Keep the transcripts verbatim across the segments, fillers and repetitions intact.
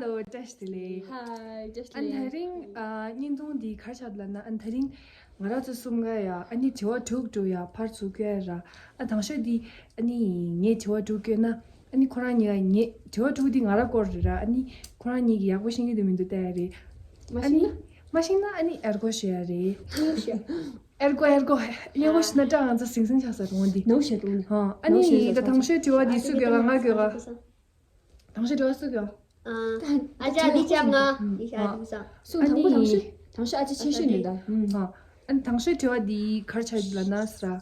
ཨོ། བཀྲ་ཤིས་བདེ་ལེགས། ཧའི། བཀྲ་ཤིས་བདེ་ལེགས། ཨ་ནི་དེ་རིང་ཨ་བརྙན་ཐུང་འདི་ག་རེ་ཆགས་འདུག་ལབ་ན། ཨ་ནི་དེ་རིང་ང་རང་ཚོ་གསུམ་ཀ་ཡ་ཨ་ནི་དྲི་བ་དྲུག་དྲུག་ཡ་ཕར་ཚུར་བསྐྱོན་ཡ་ར། ཨ་དང་ཤོས་འདི་ཨ་ནི་ངས་དྲི་བ་དྲུག་བསྐྱོན་ན། ཨ་ནི་ཁོ་རང་གཉིས་ཀ། ངས་དྲི་བ་དྲུག་འདི་ང་རང་སྐོར་རེད་ར། ཨ་ནི་ཁོ་རང་གཉིས་ཀྱིས་ཡག་པོ་ཤེས་ཀྱི་འདུག་མི་འདུག་བལྟ་ཡ་རེད། མ་ཨ་ཤེས་ནི་ན། མ་ཤེས་ན་ཨ་ནི་ཨེར་གོ་ཤོད་ཡ་རེད། ཨེར་གོ། ཨེར་གོ། ཨེར་གོ་ཤོད་ན་ཏྲ་ང་ཚོ་ཟིང་ཟིང་ཆགས་ས་རུང་འདི། ནོ་ཤེ་རུང་ནི། ཧ། ཨ་ནི་ད་དང་ཤོས་དྲི་བ་འདི་སུས་བསྐྱོན་ག་ང་བསྐྱོན་ག་ད་ང་ཞིག་འགྲོ་སུ་གྱོ། ཨ་ཅག་འདི་ཅག་ང་འདི་ཅག་འདུག་ས། སུ་དང་པོ་དང་ཤོས། དང་ཤོས་ཨ་ཅེ་ཆེ་ཤོས་ནི་ད། ཨ་ནི་དང་ཤོས་དྲི་བ་འདི་ག་རེ་ཆགས་ཡོད་ལབ་ན་ཟེར།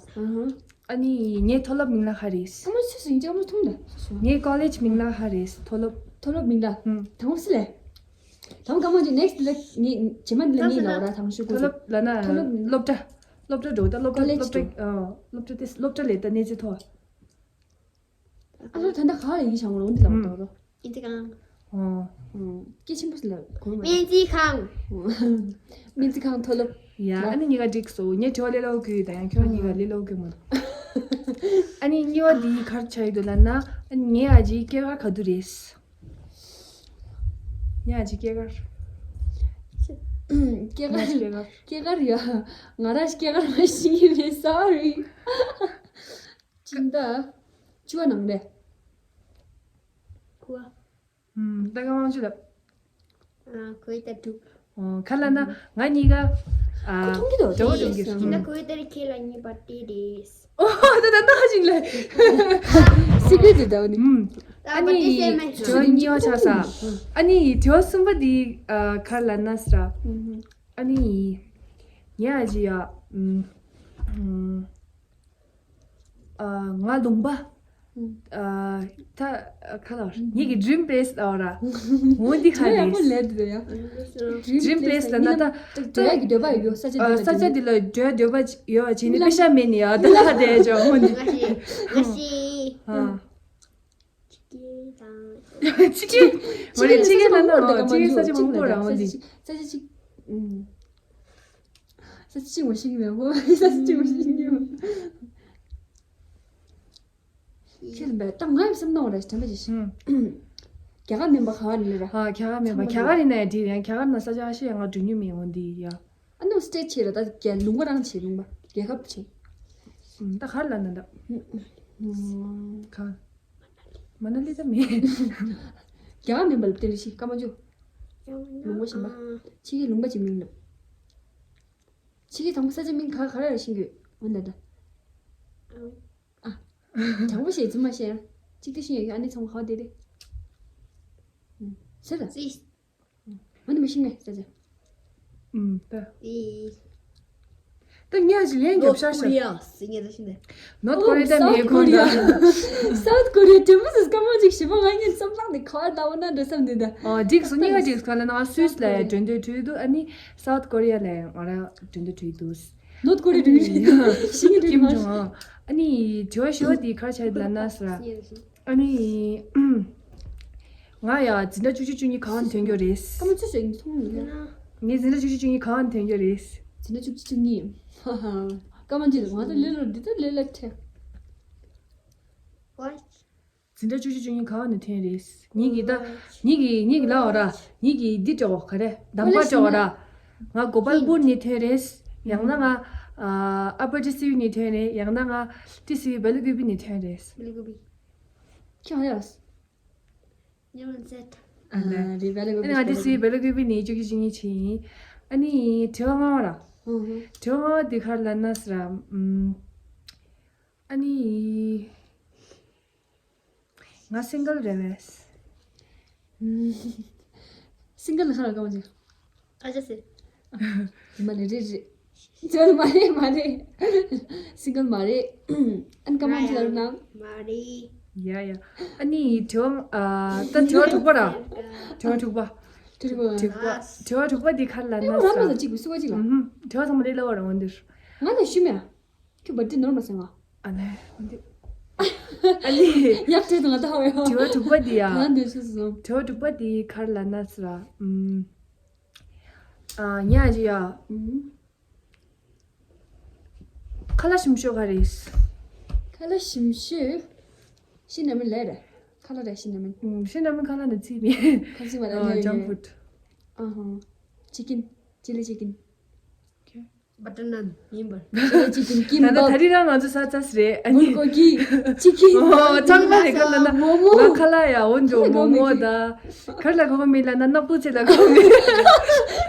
ཨ་ནི་ངའི་མཐོ་སློབ་མིང་ལ་ག་རེ་རེད། ཨ་མ་ཆུ་སིང་ཅག་མ་ཐུང་ད། ངའི་ཀོ་ལེཇ་མིང་ལ་ག་རེ་རེད། མཐོ་སློབ། མཐོ་སློབ་མིང་ལ། དང་པོ་སུ་ལས། དང་པོ་ཀ་མ་ཅིག་ནེག་སི་ལ་ངའི་རྗེས་མ་འདི་ལ་ངའི་ལ་བ་ར་དང་ཤོས་མཐོ་སློབ་ལབ་ན་མཐོ་སློབ་མིང་ལ། སློབ་གྲྭ། སློབ་གྲྭ་འགྲོ་ད་སློབ་གྲྭ། ཀོ་ལེཇ་སློབ་གྲྭ། འགྲོ། ཨ། སློབ་གྲྭ་དེ་སློབ་གྲྭ་ལས་ད་གནས་ཚུལ་ཐོག་ཨ་ལོ་ད་ལྟ་ག་ལ་ཡིན་ཞང་ལོང་འདི་ལ་ཨུམ། འདུག་རོ། ཨིན་ཙི་ཁང་། ཨོ། ཨུམ། སྐད་ཆེན་པོ་ལ་གོ་མ། སྨན་རྩིས་ཁང་། སྨན་རྩིས་ཁང་མཐོ་སློབ། ཡ། ཨ་ནི་གཉིས་ཀ་འགྲིག་སོང་། ངས་དྲི་བ་ལས་སླ་པོ་བསྐྱོན་ཡོད། ད་ཡང་ཁྱོད་གཉིས་ཀ་ལས་སླ་པོ་བསྐྱོན་མ་འདུག་ཨ་ནི་གཉིས་པ་འདི་ག་རེ་ཆགས་ཡོད་འདུག་ལབ་ན། ཨ་ནི་ངའི་ཨ་ཅེའི་སྐྱེས་སྐར་ག་དུས་རེད། ངའི་ཨ་ཅེའི་སྐྱེས་སྐར། སྐྱེས་ངའི་ཨ་ཅེའི་སྐྱེས་སྐར། སྐྱེས་སྐར་ཡ། ང་རང་སྐྱེས་སྐར་མ་ཤེས་ཀྱི་རེད། སོ་རི། སྤྱི་ཟླ་བཅུ་པ་ནང་རེད། ཁུ་བ། ཨུམ། ད་ག་དབང་ཆུ་ལ། ཨ། ཁོའི་ད་དྲུག་ཨོ། ག་ལབ་ན་ང་གཉིས་ཀ། ཨ། ཁོ་མཐོང་གི་འདུག་འདྲ་བོ་འདྲ་བོ་གི། ཁྱེད་ན་ཁོའི་ད་རེ་ཁྱེད་ལ་གཉིས་པ་དེ་རེད། ཨོ། ད་ད་ད་ཅིག་ལ། སི་ཀྲེ་ཊི་དེ་ད་བ་ནི། ཨུམ། ཨ་ནི་དྲི་བ་གཉིས་པ་ཆགས་ས། ཨ་ནི་དྲི་བ་གསུམ་པ་དེ་ཨ་ག་ལབ་ན་ཟེར། ཨ་ནི་ངའི་ཨ་ཅེ་ཡ། ཨུམ། ཨ། ང་ལུང་པ། ཨ། ད་ག་ལ་ངེད་ཀྱི་ཌྲིམ་པི་ལེ་སི་ལ་བ་ར། འོ་འདི་ག་རེད། ཡག་པོ་ལབ་འདུག་ཡ། ཌྲིམ་པི་ལེ་སི་ལབ་ན་ད་འགྲོ་ཡག་གི་འདོད་པ་ཡོད། ས་ཆ་འདི་ལ། ས་ཆ་འདི་ལ་འགྲོ་ཡག་འདོད་པ་ཡོད་པ་བྱས་ནས་པེ་ཤ་མེད་ནི་ཡ། ད་ག་དེ་ཅོ་འོ་འདི། ང་ཤི། ང་ཤི། ཨ། ཕྱི་རྒྱལ་དང་། ཕྱི་རྒྱལ། ཕྱི་རྒྱལ་ལ་ན། ཕྱི་རྒྱལ་ས་ཆ་མང་པོ་ར་འོ་འདི། ས་ཆ་གཅིག་ཨུམ། ས་ཆ་གཅིག་མ་ཤེས་ཀྱི་མེད་གོ། ས་ཆ་གཅིག་མ་ཤེས་ཀྱི་མེད། ཁྱེད་ལ་ད་ང་ཡང་བསམ་མནོ་ར་དྲན་པ་ཅིག་ཤེས། ཨུམ། རྒྱ་གར་མིན་པ་ག་བ་ནི་ར། ཧ། རྒྱ་གར་མིན་པ། རྒྱ་གར་ཡིན་ན་ཡང་འགྲིག་ཡང་རྒྱ་གར་ན་ས་ཆ་ཤེས་ཡང་ང་འགྲོ་མྱོང་མེད་འོ་འདི་ཡ། ཨ་ནི་སི་ཊེ་ཊི་བྱས་ར། ད་རྒྱ་ལུང་པ་རང་བྱས། ལུང་པ་རྒྱལ་ཁབ་བྱས། ཨུམ། ད་ག་རེ་ལབ་ན་ད། ཨུམ། ག་མ་ན་ལི་ད་མེད། རྒྱ་གར་མིན་པ་ལ་བརྟེན་རེ་ཤི་ཀ་མ་ཇུ། ལུང་པ་གཞན་པ། ཕྱི་རྒྱལ་ལུང་པ་ཅིག་མིང་ལ། ཕྱི་རྒྱལ་དང་པོ་ས་ཆ་མིང་ག་ག་རེ་ཤེས་ཀྱི་འོ་ན་ད། ཨ། དྲང་པོ་བཤད་ཙི་མ་བཤད་ཡ། གཅིག་ཏུ་ཤེས་ཡོད་ཀྱི་ཨ་ནི་ཚང་མ་ག་བ་དེ་རེད། ཨུམ། ཟེར་ད། ཙི། འོ་ནི་མི་ཤེས་ནས་ཟེར་ཟེར། ཨུམ། ད། ཨི། ད་ངས་ཅི་ལན་རྒྱབ་ཤག་ཤག་ནོར་ཐ་ཀོ་རི་ཡ་ཟེར་ངེས་ད་ཤི་ནས། ནོར་ཐ་ཀོ་རི་ཡ་ད་མེད་ཁོང་ད། སའུ་ཐ་ཀོ་རི་ཡ་དྲན་པོ་ཟེར་སྐར་མ་གཅིག་བྱེད་པ་ང་ངས་བསམ་བློ་ནས་ག་བར་ལྟ་བ་ན་འགྲོ་བསམ་འདུག་ད། ཨོ། འགྲིག་སོང་། གཉིས་ཀ་འགྲིག་སོང་། ག་ལ་ན་སུད་སི་ལ་འགྲོ་འདོད་བྲིས་འདུག་ཨ་ནི་སའུ་ཐ་ཀོ་རི་ཡ་ལ་ང་རང་འགྲོ་འདོད་བྲིས་འདུག་ནོར་ཐ་ཀོ་རི་ཡ་འགྲོ་འདོད་བྲིས་འདུག་ཤི་ངེས་འགྲོ་ཀིམ་ཇོང་ཨ། ཨ་ནི་དྲི་བ་ཞུ་བ་དེ་ག་རེ་ཆགས་ཡོད་ལབ་ན་ཟེར། ཨ་ནི། ང་ཡ་འཛིན་གྲྭ་བཅུ་གཅིག་བཅུ་གཉིས་ག་བ་ནས་ཐོན་རྒྱུ་རེད། སྐར་མ་བཅུ་ཞིག་ཡིན་སོང་ཡིན་ན། ངས་འཛིན་གྲྭ་བཅུ་གཅིག་བཅུ་གཉིས་ག་བ་ནས་ཐོན་རྒྱུ་རེད། འཛིན་གྲྭ་བཅུ་གཅིག་བཅུ་གཉིས། ཧ་ཧ། སྐར་མ་འདི་ང་ཚོ་ལེ་ལོ་འདི་ལྟར་ལེ་ལ་ཁྲེ། འཛིན་གྲྭ་བཅུ་གཅིག་བཅུ་གཉིས་ག་བ་ནས་ཐོན་རེད། ཉིད་ཀྱི་ད། ཉིད་ཀྱི་ཉིད་ཀྱི་ལ་འོ་ར། ཉིད་ཀྱི་འདི་འདྲ་བོ་ག་རེ། འདམ་པ་འདྲ་བོ་ར། ང་གོ་པལ་པུར་ནས་ཐོན་རེད། ཡང་ན་ང་། ཨ་པར་ཊི་སི་ཡུ་ནས་ཐོན་རེད། ཡང་ན་ང་། ཊི་སི་ཡུ་བེ་ལ་ཀུ་པི་ནས་ཐོན་རེད། བེ་ལ་ཀུ་པི། ཁྱོད་ཧ་ཡོད། ཉི་མ་ཚེ། ཨ་ལེ། རེད་བེ་ལ་ཀུ་པི། ཨ་ནི་ང་ཊི་སི་ཡུ་བེ་ལ་ཀུ་པི་ནས་བཅུ་གཅིག་བཅུ་གཉིས་ཆེ་ཡིན། ཨ་ནི་དྲི་བ་ལྔ་བ་ར། ཨུ་ཧུ། དྲི་བ་ལྔ་བ་འདི་ག་རེ་ལབ་ན་ཟེར་ར། ཨུམ། ཨ་ནི། ང་སིང་གལ་རེད་པས། སིང་གལ་ལ་ཁ་ལ་གང་ཅི། ཨ་ཅག་སེ། མ་རེད་རེད་རེད། ཅོ་མ་རེད་མ་རེད། སིང་གལ་མ་རེད། ཨན་ཀ་མན་ཅི་ལ་རུ་ན། མ་རེད། ཡ་ཡ། ཨ་ནི་དྲི་བ་ཨ་ད་དྲི་བ་དྲུག་པ་ར། དྲི་བ་དྲུག་པ། དྲི་བ་དྲུག་པ། དྲི་བ་དྲུག་པ་འདི་ག་རེ་ལབ་ན་ཟེར། ཨ་ཅིག་སུ་བ་ཅིག་ལ། དྲི་བ་ཚང་མ་ལས་སླ་བ་ར་འོན་ཏེ། ང་ལ་ཞུ་མེད། ཁྱོད་བར་ཏི་ནོར་མ་སོང་ང་། ཨ་ལེ། འོན་ཏེ། ཨ་ལེ། ཡག་བྲེལ་དུ་ང་ད་ཧ་ཡོ། དྲི་བ་དྲུག་པ་འདི་ཡ། ང་འདོད་ཤེས་སོང་། དྲི་བ་དྲུག་པ་འདི་ག་རེ་ལབ་ན་ཟེར་ར། ཨུམ། ཨ་ཉ་ཅི་ཡ། ཨུམ། ཁ་ལག་ཞིམ་ཤོས་ག་རེ། ཁ་ལག་ཞིམ་ཤོས། ཤི་ན་མི་ལེ་རེད། ཁ་ལག་རེད། ཤིན་ར་མེན། ཤིན་ར་མེན་ཁ་ལག་ནི་རྩིས་མེད། ཁ་ལག་རེད། ཨ། ཇང་ཕུཌ། ཨ་ཧ། ཅི་ཀིན། ཅི་ལི་ཅི་ཀིན། བ་ཊར་ནན་ཡིན་པར། ཅི་ལི་ཅི་ཀིན། ཀིམ་ད་ལྟ་པབ། ད་རིང་རང་ང་ཚོ་ས་ཆ་སི་རེད། ཨ་ནི། མུར་གོ་གི། ཅི་ཀིན། ཨོ། ཚང་མ་རེད། ཁ་ལག་ན་མོ་མོ། ང་ཁ་ལག་ཡ་འོན་ཀྱང་མོ་མོ་ད། ག་རེ་ལ་གོ་མི་ལ་ན་སྣབས་ཏོ་ཅི་ལ་གོ་མི།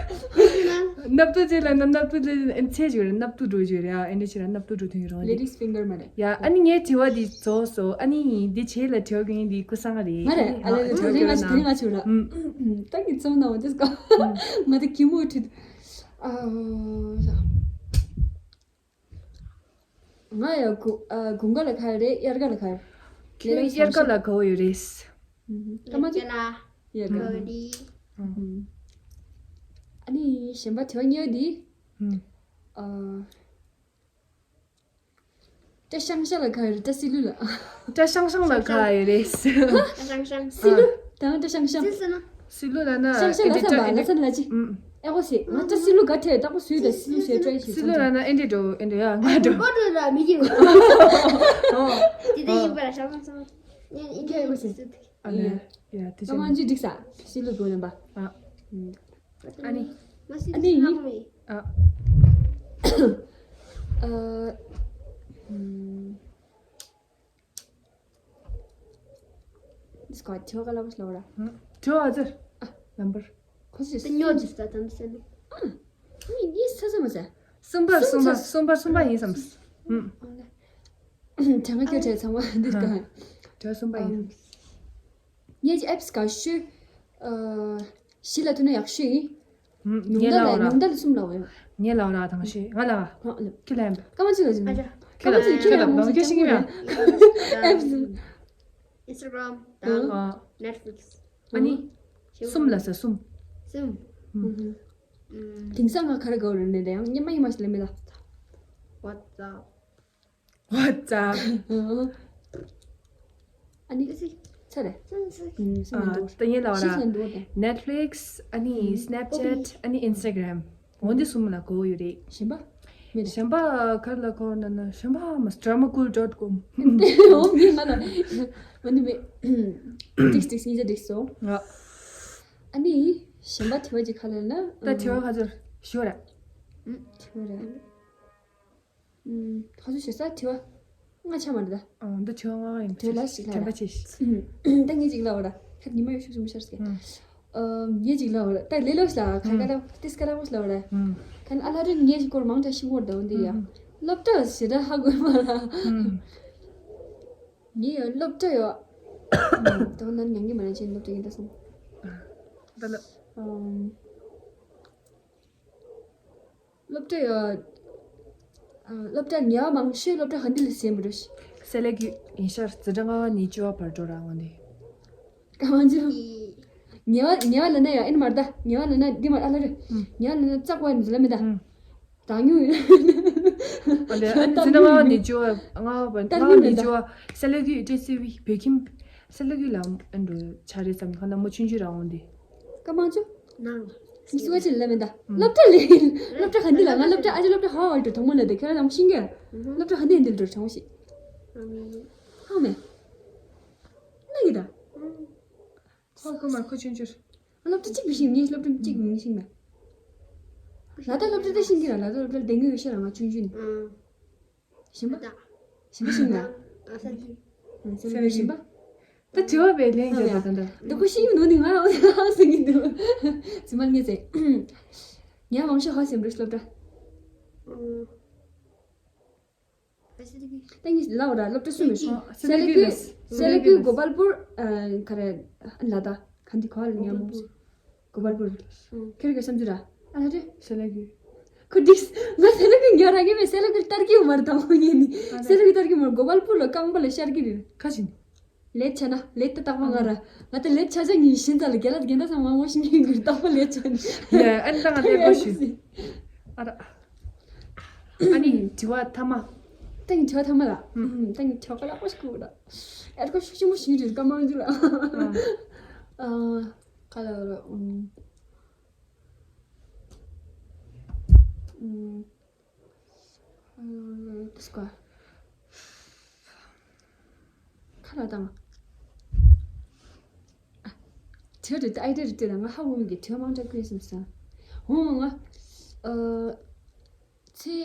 སྣབས་ཏོ་ཅི་ལ་ན་སྣབས་ཏོ་ལ་ཨེ་ཆེ་ཞུ་རེད། སྣབས་ཏོ་འགྲོ་ཞུ་རེད། ཨ་ཨེ་འདྲ་ཞིག་ར་སྣབས་ཏོ་འགྲོ་དུས་རང་རེད། ལེ་ཌིས་ཕིང་གར་མ་རེད། ཡ། ཨ་ནི་ངའི་དྲི་བ་འདི་རྫོགས་སོ། ཨ་ནི་འདི་བྱས་ལ་དྲི་བ་གི་འདི་ཀུ་སང་རེད། མ་རེད། ཨ་ལེ་ལེ་ཨ་ལེ་ལེ་ང་ཆུ་ར། ཨུམ། ད་གི་ཚོང་ན་འོ་དེ་སྐོ། ང་ད་གི་མོ་ཁྲིད། ཨ། ང་ཡ་དགུན་ཨ་དགུན་ཁ་ལ་ཁ་རེད། དབྱར་ཁ་ལ་ཁ་རེད། ཁྱོད་དབྱར་ཁ་ལ་དགའ་བོ་ཡོད་རེད། ཨུམ། ད་མ་ཅི། དབྱར་ཁ་ལ། དབྱར་ཁ་ལ། ཨུམ། ཨ་ནི་གཞན་པ་དྲི་བ་གཉིས་པ་འདི། ཨུམ། ཨ། བཀྲ་ཤང་ཤང་ལ་ཁ་ཡོད་རེད། བཀྲ་སི་ལུ་ལ། བཀྲ་ཤང་ཤང་ལ་ཁ་ཡོད་རེད། ཤང་ཤང་། སི་ལུ། ད་བཀྲ་ཤང་ཤང་། སི་སི་ན། སི་ལུ་ལ་ན་ཤང་ཤང་ལ་ཨེ་འདྲ་ས་བ་ལ་ས་ལ་ཅི། ཨུམ། ཨེ་གོ་སི་ང་བཀྲ་སི་ལུ་ག་ཐེ་ད་གོ་སུའི་ད་སི་ལུ་སེ་བཀྲ་ཤི། སི་ལུ་ལ་ན་ཨེ་འདྲ་འགྲོ་ཨེ་འདྲ་ཡ་ང་འགྲོ། གོ་འགྲོ་ལ་མི་གི། ཨོ། དེ་དེ་ཡིན་པ་ལ་ཤང་ཤང་ཤང་། ཡ་ཨེ་འདྲ་ཡ་གོ་སི། ཨ་ལེ། ཡ་དེ་ད་མ་ཅི་འགྲིག་ས། སི་ལུ་གོ་ལེན་པ། ཨ། ཨུམ། ཨ་ནི། ཨ་ནི། ཨ། ཨ། ཨུམ། སྐོར་ཐོ་ག་ལ་བ་སློ་ར། ཐོ་ཨ་ཙར། ཨ། ལམ་བར། ཁོ་སི་སི་ཉོ་ཇི་ས་དམ་སེ་ནི། ཨ། ཨ་ནི་ཡི་ས་ས་མ་ས། གསུམ་པ་གསུམ་པ་གསུམ་པ་གསུམ་པ་ཡིན་བསམ། ཨུམ། དྲང་ཁྱོད་བྲེལ་ཚང་མ་འདི་ག །དྲ་གསུམ་པ་ཡིན། ངས་ཀྱི་ཨེབ་སི་ག་ཤོད། ཨ། ཤི་ལ་ཐུ་ན་ཡག་ཤོས་ཡིན། ངས་ལ་བ་ར། ཉུང་མཐའ་ལ་གསུམ་ལ་བ་ཡོད། ངས་ལ་བ་ར་དང་ཤོས་ང་ལ་བ། ཁྱི་ལ་ཡམ། ཀ་མ་ཅི་ལ་ཅི་ན། ཁྱི་ལ་ཁྱི་ལ་བ་ཁྱི་ཤི་ངི་ཡ། ཨེབ་སི། Instagram དང་ཨ། Netflix ཨ་ནི། གསུམ་ལ་ས་གསུམ། གསུམ། དེང་སང་ང་ག་རེ་དགའ་བ་རེད་ནས་ད་ཡང་ཉི་མ་ཉི་མ་ཞིག་ལ་མི་ལ། WhatsApp། WhatsApp། ཨ་ནི་ཚ་རེད། ཨུམ། ད་ངས་ལ་བ་ར། Netflix ཨ་ནི་Snapchat ཨ་ནི་Instagram འོ་འདི་གསུམ་ལ་གོ་ཡོད་རེད། གཞན་པ། མེད། གཞན་པ་ག་རེ་ལ་གོ་ན་ན་གཞན་པ་མ་drama cool dot com འོ་མི་ང་ལ་འོ་འདི་མེད། ཏིག་ཏིག་སྙིང་རྗེ་འགྲིག་སོང་། ཨ་ནི་གཞན་པ་དྲི་བ་ཅིག་ག་ལ་ན། ད་དྲི་བ་ག་ཚོད་ཞུ་ར། དྲི་བ་ར། ཁ་ཚོད་ཞེ་ས་དྲི་བ་ལྔ་ཆ་མ་རེད་ད། ཨ་འདི་དྲི་བ་ལྔ་ཡིན། དྲི་བ་ལ་ཞིག་ལ་དྲན་པ་ཆེ་ཞིག་ད་ངས་ཅིག་ལ་བ་ར། ཁ་ཉི་མ་ཡོད་ཤུགས་ཆུང་མ་ཤར་སྐད། ངས་ཅིག་ལ་བ་ར། ད་ལེ་ལོ་ཞིག་ལ་ཁ་ཁ་ལ་ཏིས་ཀ་ལ་བོ་ཞིག་ལ་བ་ར། ཁ་ན་ཨ་ལ་རེ་ངས་ཞིག་སྐོར་མང་དྲགས་ཤིང་བོར་ད་འོན་ཏེ་ཡ། སློབ་གྲྭ་ཞེ་དྲག་ཧ་གོ་མ་ར། ངས་ཡང་སློབ་གྲྭ་ཡོད། ད་ང་ནང་ཉང་གི་མ་ར་ཅན་སློབ་གྲྭ་ཡིན་ད་སོང་། ད་ལ། སློབ་གྲྭ་ཡ། སློབ་གྲྭ་ཉེ་བ་མང་ཤོས་སློབ་གྲྭ་ག་འདི་ལ་ཟེར་མི་འགྲོ་ཤི། སེ་ལེ་གུ་ཡིན་ཤར་ཙི་ཏྲ་ང་ནི་ཅི་བ་བར་འགྲོ་ར་འོང་དེ། ཀ་མང་ཅུ། ཉེ་བ་ཉེ་བ་ལ་ན་ཡ་ཨིན་མར་ད་ཉེ་བ་ལ་ན་འདི་མར་ཨ་ལ་རེ། ཉེ་བ་ལ་ན་ཙག་པ་ཡིན་ཟེར་ལ་མི་ད། ད་ཉུ། ཨ་ལེ་ཨ་ནི་ཙི་ཏྲ་ང་ནི་ཅི་བ་ང་བ་ང་ནི་ཅི་བ་སེ་ལེ་གུ་ཏྲེ་སི་བི་བེ་ཁིམ་སེ་ལེ་གུ་ལ་ཨ་འགྲོ་ཆ་རེ་ཙམ་ཁ་ན་མོ་ཆུང་ཆུང་ར་འོང་དེ། ཀ་མང་ཅུ། ནང་། མི་སུ་བ་ཅི་ལ་མེད་ད། སློབ་གྲྭ་ལས། སློབ་གྲྭ་ག་འདི་ལ་ང་སློབ་གྲྭ་ཨ་ཅི་སློབ་གྲྭ་ཧ་ཝར་དུ་དང་མོ་ལ་དེ་ཁྱོད་རང་ཤིང་གི། སློབ་གྲྭ་ག་འདི་འདི་འགྲོ་ཆང་ཤི། ཧ་མེ། ན་གི་ད། ཁོ་ཁོ་མ་ཁོ་ཆུང་ཆུང་། སློབ་གྲྭ་གཅིག་པུ་ཤིང་ངས་སློབ་གྲྭ་གཅིག་པུ་ངས་ཤིང་མེ། ལ་ད་སློབ་གྲྭ་ད་ཤིང་གི་ར་ལ་ད་སློབ་གྲྭ་དེ་ངས་ཡོད་ཤ་ར་ང་ཆུང་ཆུང་ནི། ཞིམ་པ། ཞིམ་པ་ཞིམ་ན། ཨ་ས་ལི། ཨ་ས་ལི་ཞིམ་པ། ད་དྲི་བ་བས་ལན་རྒྱག་ད་ད་ད། ད་ཁོ་ཤི་ཡོང་ནོ་ནི་ང་ཨོ་ཨ་ཟེར་གི་འདུག་ཙི་མ་ངས་ཟེར། ངས་མང་ཤོས་ཧ་སེམས་རུ་སློབ་གྲྭ། ད་ངས་ལབ་ར་སློབ་གྲྭ་གསུམ་རེད། ཨོ་སེ་ལ་ཀུ། སེ་ལ་ཀུ་གོ་པལ་པུར། ཨ་ག་རེ། ལ་དྭགས་ག་འདི་ག་ལ་ཉམས་མོ། གོ་པལ་པུར། ཁྱེད་རང་ག་བསམ་ཚུལ་ར། ཨ་ལ་རེ། སེ་ལ་ཀུ། ཁོ་འགྲིག་ང་སེ་ལ་ཀུ་ཉོ་ར་གི་མེད། སེ་ལ་ཀུ་ལྟར་གི་མར་དང་པོ་ཉན་ནི། སེ་ལ་ཀུ་ལྟར་གི་མར་གོ་པལ་པུར་ལ་རྐང་པ་ལ་ཤར་གི་རེད། ཁ་ཆེ་ནི། ལེད་ཆ་ན་ལེད་ད་རྟག་པ་ང་ར། ང་ད་ལེད་ཆ་ཆ་ཉིན་ཤིན་ཙ་ལ་རྒྱ་ལ་རྒྱན་ད་ས་མང་མོ་ཞིག་ཉན་གི་རྟག་པ་ལེད་ཆ་ནི། ཡ་ཨ་ནི་ད་ང་ལེད་པོ་ཞུ། ཨ་ར། ཨ་ནི་དྲི་བ་ཐ་མ། ཏང་གི་དྲི་བ་ཐ་མ་ལ། ཏང་གི་དྲི་བ་ཀ་ལག་པ་ཞིག་གོ་ར། ཨ་ར་ཁོ་ཤུགས་ཆེན་པོ་ཞིག་རེད་ཀ་མང་རྒྱུ་ར། ཨ། ཁ་ལ་ར། ཨུམ། ཨུམ། ཨ། དེ་སྐོར། ཁ་ལ་དང་། དྲི་བ་དྲི་དེ་ཨའི་ཌི་ཡ་དྲི་དེ་ལ་ང་ཧ་གོ་མི་གི་དྲི་བ་མང་དྲགས་ཀྱི་ཡོད་བསམ་སོང་། འོ་ང་ཨ་ཚེ་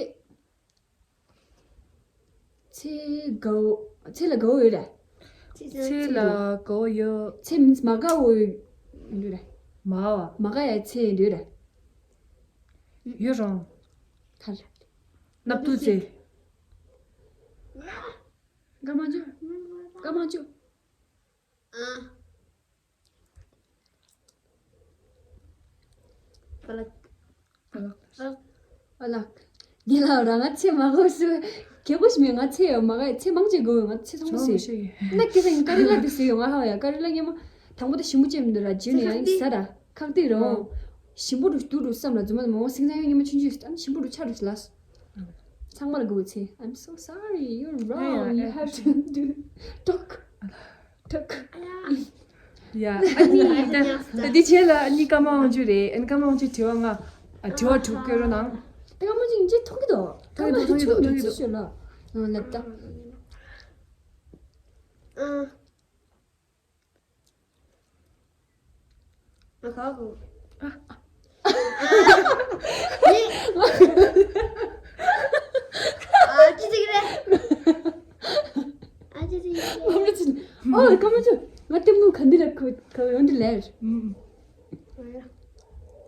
ཚེ་དགའ་བོ་ཚེ་ལ་དགའ་བོ་ཡོད་རེད། ཚེ་ལ་དགའ་བོ་ཡོད། ཚེ་མིན་མ་དགའ་བོ་ཡོད་རེད། མ་བ། མ་དགའ་ཡ་ཚེ་ཡོད་རེད། ཡོད་རུང་། ཐར། སྣབས་ཏུ་ཚེ། སྐར་མ་བཅུ། སྐར་མ་བཅུ། ཨ། ཨ་ལགས། ཨ་ལགས། ཨ་ལགས། ངེད་ལ་རང་ང་ཚེ་མ་དགོས་སུ། གལ་པོ་ཞིག་མེད། ང་ཚེ་ཡོད་མ་ག་ཚེ་མང་ཆེ་དགོས། ང་ཚེ་ཚང་མ་ཟོས། ན་ཀི་སང་ཀ་རི་ལ་དེ་ཟོས་ཡོད། ང་ཧ་ཡ་ཀ་རི་ལ་ཉི་མ་དང་པོ་དེ་ཞིམ་པོ་ཅན་མི་འདུག་ར། རྗེས་ནས་ཡང་ཟ་ར་ཁག་དེ་རང་། ཞིམ་པོ་རུ་སྡུག་རུ་བསམ་ལ་རྫུན་མ་མོ་སིང་ཚང་ཡོད་ཉི་མ་ཆུང་ཆུང་ཞིམ་པོ་རུ་ཆ་རུ་ལ། ཚང་མ་ལ་དགོས་ཚེ། I'm so sorry, you're wrong, you have to do talk, talk. ཡ། ཨ་ནི་ད་ད་འདི་བྱས་ལ་ཨ་ནི་སྐར་མ་དབང་ཕྱུག་རེད། ཨ་ནི་སྐར་མ་དབང་ཕྱུག་དྲི་བ་ལྔ། ཨ་དྲི་བ་དྲུག་བཀོད་རོགས་གནང་། ད་སྐར་མ་དབང་ཕྱུག་ཡིན་གཅིག་མཐོང་གི་འདུག་སྐར་མ་དབང་ཕྱུག་འདུག་མཐོང་གི་འདུག་ཤོད་ལ། ལབ་ད། ཨ། ང་ག་གོ། ཨ། ཨ་ཅི་ཅིག་རེད། ཨ་ཅི་ཅིག་རེད། ཨོ་སྐར་མ་དབང་ཕྱུག་ང་ལྟད་མོ་ག་འདི་ལ་གོ་ག་ཡོང་འདི་ལེར།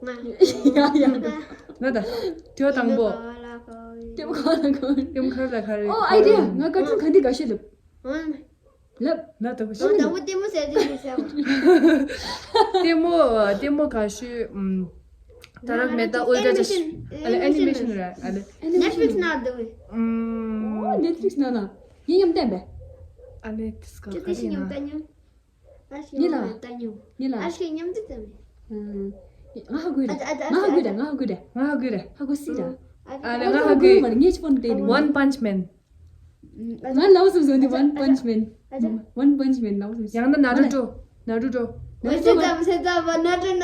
ང་ཡ་ཡ། ང་ད་དྲི་བ་དང་པོ། ལྟད་མོ་ག་ལ་གོ། ལྟད་མོ་ག་ལ་གོ། ལྟད་མོ་ག་ལ་ག་རེ། ཨོ་ཨའི་ཌི་ཡ། ང་ཀར་ཊུན་ག་འདི་ག་ཤོད་ལབ། ལབ། ལབ་ད་གོ་ཤོད། དང་པོ་ལྟད་མོ་ཟེར་དུས་ཟེར་བ། ལྟད་མོ་ལྟད་མོ་ག་ཤོད། ཨམ། ད་རག་མེད་ད་ཨོལ་ད་ཅ་ཤི། ཨ་ལེ་ཨེ་ནི་མེ་ཤན་རེད། ཨ་ལེ། Netflix་ན་འདུག་གི། ཨམ། ཨོ་Netflix་ན་ན། ཡིན་ཉམས་ལྡན་པས། ཨ་ལེ་དིས་ཀ་ག་རེ་ཡིན་ན། ཉི་ལ། ཉི་ལ། ཨ་ཤི་མཉམ་དུ་ཙམ་རེད། ང་ཧ་གོ་རེད། ང་ཧ་གོ་རེད། ང་ཧ་གོ་རེད། ང་ཧ་གོ་སྲིད་ར། ཧ་གོ་སྲིད། ཨ་ལེ་ང་ཧ་གོ། མ་ངེས་ཅི་ཕོན་ཏེ་ནི། One Punch Man། ང་ལའོ་སུ་ཟོ་འདི། One Punch Man། One Punch Man ལའོ་སུ། ཡང་ན་ན་རུ་ཏོ། ན་རུ་ཏོ། ན་རུ་ཏོ། ན་རུ་ཏོ། ན་རུ་ཏོ།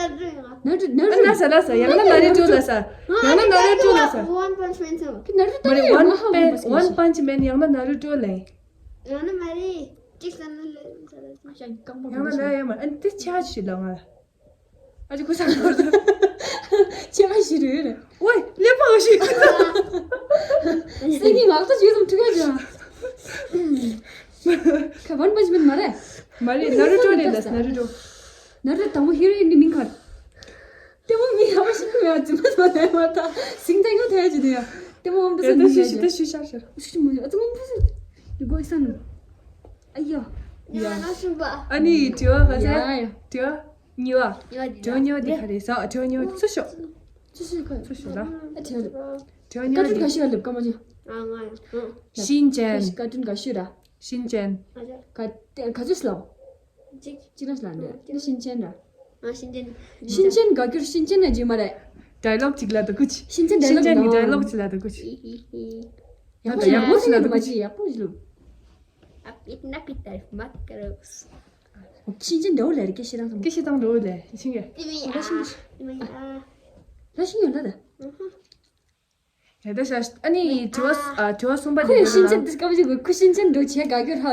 ན་རུ་ཏོ། ན་ས་ལ་ས་ཡང་ན་ན་རུ་ཏོ་ལ་ས། ཡང་ན་ན་རུ་ཏོ་ལ་ས། One Punch Man ཚོ། ཁྱོད་ན་རུ་ཏོ་མ་རེད། ཡང་ན་One Punch Man ཡང་ན་ན་རུ་ཏོ་ལ། ཡང་ན་མ་རེད། གཅིག་ས་ན་ལ་ས་ལ་ས། ཡང་ན་ལ་ཡ་མ་ཨན་ཏི་ཆ་ཞིག་ལ་ང་། ཨ་ཅི་ཁུ་ས་ཁོར་ཆེ་བ་ཞིག་རེད། ཝེ་ལེ་པ་ཞིག་སེ་གི་ངག་ཏུ་ཞིག་ཙམ་ཁྲི་ཁ་ཅང་ཁ་བན་པ་ཞིག་མིན་མ་རེད། མ་རེད། ན་རུ་ཏོ་རེད། ད་ན་རུ་ཏོ། ན་རུ་ཏོ་དང་པོ་ཧི་རོ་ཡིན་ནི་མིང་ག་རེད། དེ་མོ་མི་ཡག་པོ་ཞིག་མེད་པ་ཅི་མ་ཐོ་ལེ་མ་ཐ་སིང་ཐ་ཡོ་ཐ་ཡ་ཅི་དེ་ཡ། དེ་མོ་འམ་དུ་ཡ་ས་ད་ནི་ཤི་ཡ་ཤི་ད་ཤི་ཤ་ཤ། ཤི་མོ་ཨ་ཙི་མོ་འབུ་སི་ཡི་གོ་ས་ནི། ཨ་ཡ། ཡ་ན་ཤུ་བ། ཨ་ནི་དྲི་བ་ག་ས། ཡ་ཡ། དྲི་བ། གཉིས་པ། གཉིས་པ་འདི་དྲི་བ་གཉིས་པ་འདི་ག་རེ་ཟ། དྲི་བ་གཉིས་པ་འདི་ཚུར་ཤོག་ཚུར་ཤོག་ཁ། ཚུར་ཤོག་ལ། ཨ་དྲི་བ་འདི། དྲི་བ་གཉིས་པ་འདི། ཀར་ཊུན་ག་ཤོད་ལབ་ཀ་མ་ཅི། ཨ་ང་ཡ། ཤིན་ཅན། ཀར་ཊུན་ག་ཤོད་ར། ཤིན་ཅན། ཨ་ཅག་ག་ག་ཚོད་ལབ། གཅིག་གཅིག་ལ་ལབ་འདྲ། འདི་ཤིན་ཅན་ར། ཨ་ཤིན་ཅན། ཤིན་ཅན་ག་ཁྱོད་ཤིན་ཅན་ན་ཇི་མ་རེད། ཌའི་ལོག་གཅིག་ལ་དུ་ཀུ་ཆི། ཤིན་ཅན་ཌའི་ལོག་ཤིན་ཅན་གྱི་ཌའི་ལོག་གཅིག་ལ་དུ་ཀུ་ཆི། ཡག་པོ་ཡག་པོ་ཞིག་ལབ་དུ་མ་ཅི་ཡག་པོ་ཞིག་ལབ། ཨ་པིད་ན་པིད་ཏར་མ་ཀ་རོས། ཤིན་ཅན་འདྲ་བོ་ལས་རེད་སྐད་བཤད་སྟངས་སམ། སྐད་བཤད་སྟངས་འདྲ་བོ་ལས་ཤིང་གི། ཏི་མི་ཡ། ཏི་མི་ཡ། ལ་ཤིང་ཡོད་ལ་ད། ཡ་ད་ཤ་ཨ་ནི་དྲི་བ་ཨ་དྲི་བ་གསུམ་པ་ཁོ་དེ་ཡང་ཤིན་ཅན་དེ་སྐབས་ཅིག་ཁོ་ཤིན་ཅན་འགྲོ་བྱས་ག་གྱུར་ཧ་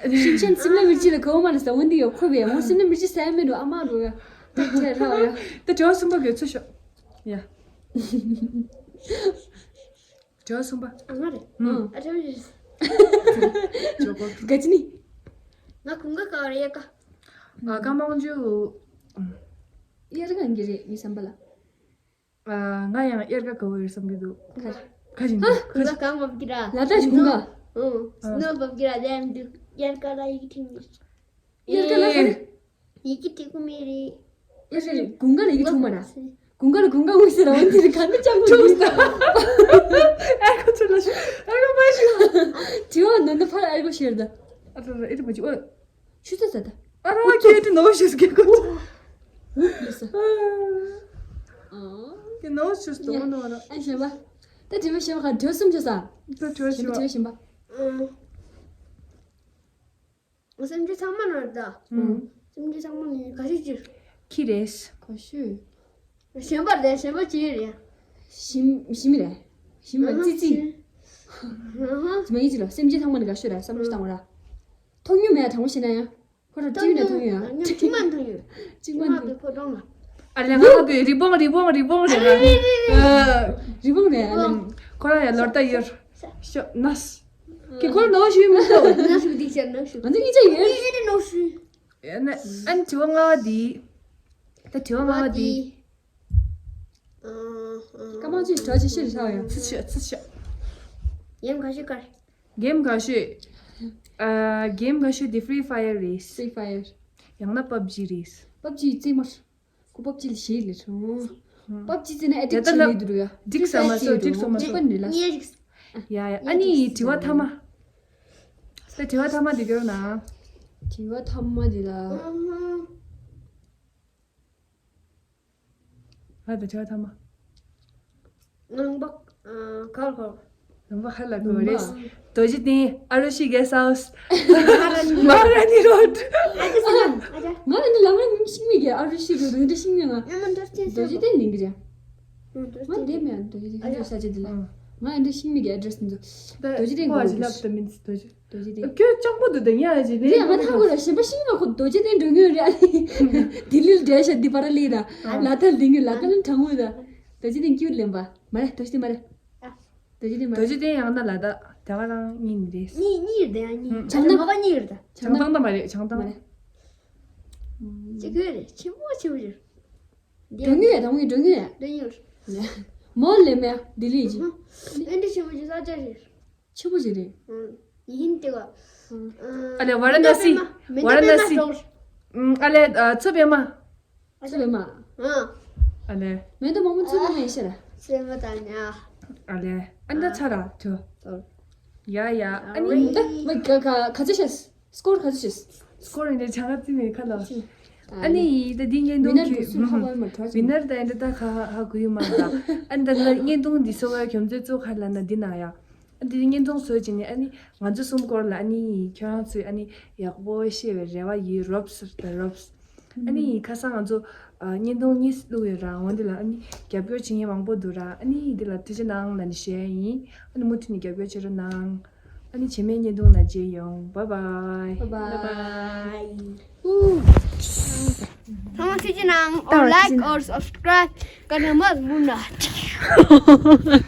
ཡ། ཤིན་ཅན་སིམ་ལ་མི་ཅི་ལ་གོ་མ་ལ་ས་འོན་ཏེ་ཡོ་ཁོ་བས་འོ་སིམ་ལ་མི་ཅི་ས་ཡ་མེད་འགྲོ་ཨ་མ་འགྲོ་ཡ། ད་དྲི་བ་གསུམ་པ་གི་ཚུར་ཤོག་ཡ། དྲི་བ་གསུམ་པ། ཨ་ང་རེད། ཨ་ཁྲམ་རེད། ཇོ་གོ། ག་ཅི་ནི། ང་གུང་ག་ག་རེ་ཡ་ཀ། ཨ་ཀ་མང་ཇུ། ཡར་གང་གི་རེད་མི་བསམ་པ་ལ། ཨ་ང་ཡང་དབྱར་ཁ་དགའ་བོ་ཡོད་བསམ་གྱི་འདུག་ཁ་ཁ་བཞིན་དུ་ཁ་བཞིན། ལ་དྭགས་ཀུང་ག་ཨ་སྣོ་བབ་ཀྱི་ར་ལེམ་འདུག་དབྱར་ཁ་ལ་ཡི་གེ་ཐིག་མེད། དབྱར་ཁ་ལ་ཁ་རེད། ཡི་གེ་ཐིག་གུ་མེད་རེད། དབྱར་ཁ་ཀུང་ག་ལ་ཡི་གེ་ཐུག་མ་ར། ཀུང་ག་ལ་ཀུང་ག་འོང་ཟེར་ར་འོང་དེ་རེད་ག་འདི་ཅང་ཐུག་ས། ཨ་ཁ་ཚུར་ལ་ཤི་ཨ་ཁ་མ་ཤི། དྲི་བ་འདི་འདི་ཕར་ཨ་ཁ་ཤེར་ད། ཨ་ད་ད་ཨེ་ད་མ་ཅི་ཨོ། ཆུ་ཚོད་ཟ་ད། ཨ་རོ་ཁྱོད་དེ་ནོ་ཤེས་ཀྱི་ཀོ། ལུས་ས། ཨ། ཁྱོད་ནོ་ཤེས་དོ་ནོ་ར། ཨ་ཞེས་པ། ད་དྲི་བ་ཞེས་པ་ག་དྲི་བ་གསུམ་བྱས་ས། ད་དྲི་བ་ཞེས་པ། དྲི་བ་ཞེས་པ། སེམས་ཅན་ཚང་མ་ནོར་ད། སེམས་ཅན་ཚང་མ་ནི་ག་ཤེས་ཅིག་ཁྱི་རེད། ག་ཤེས། གཞན་པ་རེད་གཞན་པ་ཅི་རེད། ཞིམ་ཞིམ་རེད། ཞིམ་རེད་ཙི་ཙི། ཨ་ཧ། མ་ཡིན་ཅི་ལ་སེམས་ཅན་ཚང་མ་ནི་ག་ཤེས་རེད་བསམ་བློ་བཏང་བ་ར། ཐོག་མྱུ་མེད་དྲང་པོ་བཤད་ན་ཡང་། ཁོ་ར་གཅིག་ནས་མཐོང་ཡོད། ཉམ་ཆུང་མ་མཐོང་ཡོད། གཅིག་མ་མཐོང་། ཕོ་བྲང་ལ། ཨ་ལས་ང་གི་རི་བོང་རི་བོང་རི་བོང་རེད་ང་། རི་བོང་རེད་ཨ་ལས། ཁོ་ར་ཡ་ལོར་ད་ཡོད། ཤོ་ནས། ཀི་ཁོ་ནོ་ཤུ་མི་ཏོ། ནོ་ཤུ་དི་ཆ་ནོ་ཤུ། ང་ཚོ་གཉིས་ཆ་ཡོད། ཨ་ནི་དྲི་བ་ལྔ་བ་དེ། ད་དྲི་བ་ལྔ་བ་དེ། སྐར་མ་གཅིག་གྲོགས་ཅིག་ཤེས་ཤག་ཡ། ཚིག་ཤག་ཚིག་ཤག་གེམ་ག་ཤོད་གར། གེམ་ག་ཤོད། ཨ། གེམ་ག་ཤོད་དེ་Free Fire་རེད། Free Fire། ཡང་ན་PUBG་རེད། PUBG་རྩེད་མོ། ཁོ་PUBG་ལ་ཞེད་ལས་བྱུང་། PUBG་རྩེད་ན་ཨེ་ཌིག་ཆེ་ལས་འདུག་ཡ། འགྲིག་ས་མ་སོ་འགྲིག་ས་མ་སོ། ངེས་རིགས། ཡ་ཡ་ཨ་ནི་དྲི་བ་ཐ་མ། ད་དྲི་བ་ཐ་མ་དེ་སྐྱོར་ན། དྲི་བ་ཐ་མ་དེ་ལ། ང་དང་ཆ་ཐ་མ། ངང་པ། ཨ། གར་གར། ངང་པ་ཧ་ལ་གོ་རེས། རྡོ་རྗེ་གདན། ཨ་རུ་ཤི་གེ་སི་ཧའུ་སི། མ་ཧ་ར་ནི་རོ་ཌི། ཨ་ཅེ་སི་ལམ། ཨ་ཅེ། ང་ནི་ལམ་ར་ནི་ཤིང་མི་གེ་ཨ་རུ་ཤི་རུ་རུ་འདི་ཤིང་ནི་ང་། ཡང་མ་འདྲ་ཅེ་རྡོ་རྗེ་གདན་ལིང་གི་རེད། ང་འདི་མེད་རྡོ་རྗེ་གདན་ཤ་ཅེ་འདི་ལ། ང་འདི་ཤིང་མི་གེ་ཨ་ཌི་རེ་སི་འདི་ཚོ། རྡོ་རྗེ་གདན་གོ་རེད། རྡོ་རྗེ་གདན། རྡོ་རྗེ་གདན། ཁྱོད་སྤྱང་པོ་འདུག་དེ་ཉག་ཅིག་ནི། རེད་ང་ཐག་གོ་ར་གཞན་པ་ཤིང་མ་ཁོ་རྡོ་རྗེ་གདན་འགྲོ་ངེས་རེད། ལྡི་ལིར་འདྲེ་ཤ་འདི་པར་ལི་ད། ལ་ཐ་ལྡི་ངེས་ལ་ཐ་ལན་དྲང་ངོས་ད། རྡོ་རྗེ་གདན་སྐྱིད་ལེན་པ། མ་རེད་རྡོ་རྗེ་གདན་མ་རེད། རྡོ་རྗེ་གདན་མ་རེད། རྡོ་རྗེ་གདན་ཡང་ན་ལ་ད་དེ་ག་རང་གཉིས་མི་རེད། གཉིས་གཉིས་རེད་ཡང་གཉིས། བྱང་ཐང་མ་ག་གཉིས་རེད་ད། བྱང་ཐང་ད་མ་རེད་བྱང་ཐང་། མ་རེད། ཅི་གོས་རེད་ཆེན་པོ་ཆེན་པོ་རེད། འགྲོ་ངེས་ད་ངས་འགྲོ་ངེས། འགྲོ་ངེས། མོ་ལེ་མེ་ལྡི་ལི་ཅི། ཨེ་འདྲ་ཆེན་པོ་ཅི་ས་ཆ་རེད། ཆེན་པོ་ཞིག་རེད། ཡིན་ཏེ་ག་ཨ་ལེ་ཝ་ར་ཎ་སི། ཝ་ར་ཎ་སི། ཨ་ལེ་མཚོ་པདྨ། མཚོ་པདྨ། ཨ་ལེ། མེ་ཏོག་མང་པོ་མཚོ་པདྨ་ཡིན་ཤ་ར། སེ་མ་ད་ཉ། ཨ་ལེ། ཨ་འདྲ་ཚ་ར་ཐོ། ཡ་ཡ་ཨ་ནི། ད་ག་ག་ག་ཚོད་ཤེས། སྐོར་ག་ཚོད་ཤེས། སྐོར་འདི་ཆང་ག་ཙི་མེ་ཁ་ལ། ཨ་ནི་ད་འདི་བརྙན་ཐུང་གི་མི་ནར་ད་འདི་ད་ཁ་ཧ་གོ་ཡོད་མ་རེད། ཨ་ནི་ད་ལ་བརྙན་ཐུང་འདི་སོ་བ་གྱོམ་ཚོད་ཚོ་ཁ་ལ་ན་འདི་ན་ཡ། ཨ་འདི་བརྙན་ཐུང་བཟོས་བྱས་ནས་ཨ་ནི་ང་ཚོ་གསུམ་སྐོར་ལ་ཨ་ནི་ཁྱོད་རང་ཚོས་ཨ་ནི་ཡག་པོ་ཤེས་པའི་རེ་བ་ཡོད་རོབ་སི་ད་རོབ་སི། ཨ་ནི་ཁ་སང་ང་ཚོ་བརྙན་ཐུང་གཉིས་བླུགས་ཡོད་ར་འོན་ཏེ་ལ་ཨ་ནི་རྒྱབ་སྐྱོར་བྱེད་མཁན་མང་པོ་འདུག་ར་ཨ་ནི་འདི་ལ་ཐུགས་རྗེ་གནང་ལ་ནི་ཞུ་ཡ་ཡིན། ཨ་ནི་མུ་མཐུད་ནས་རྒྱབ་སྐྱོར་བྱེད་རོགས་གནང་། ཨ་ནི་རྗེས་མའི་བརྙན་ཐུང་ལ་མཇལ་ཡོང་། Bye bye. Bye bye. ཚང་མ་ཐུགས་རྗེ་གནང་། Or like or subscribe. ཀ་ནས་མ་ལུས་ན།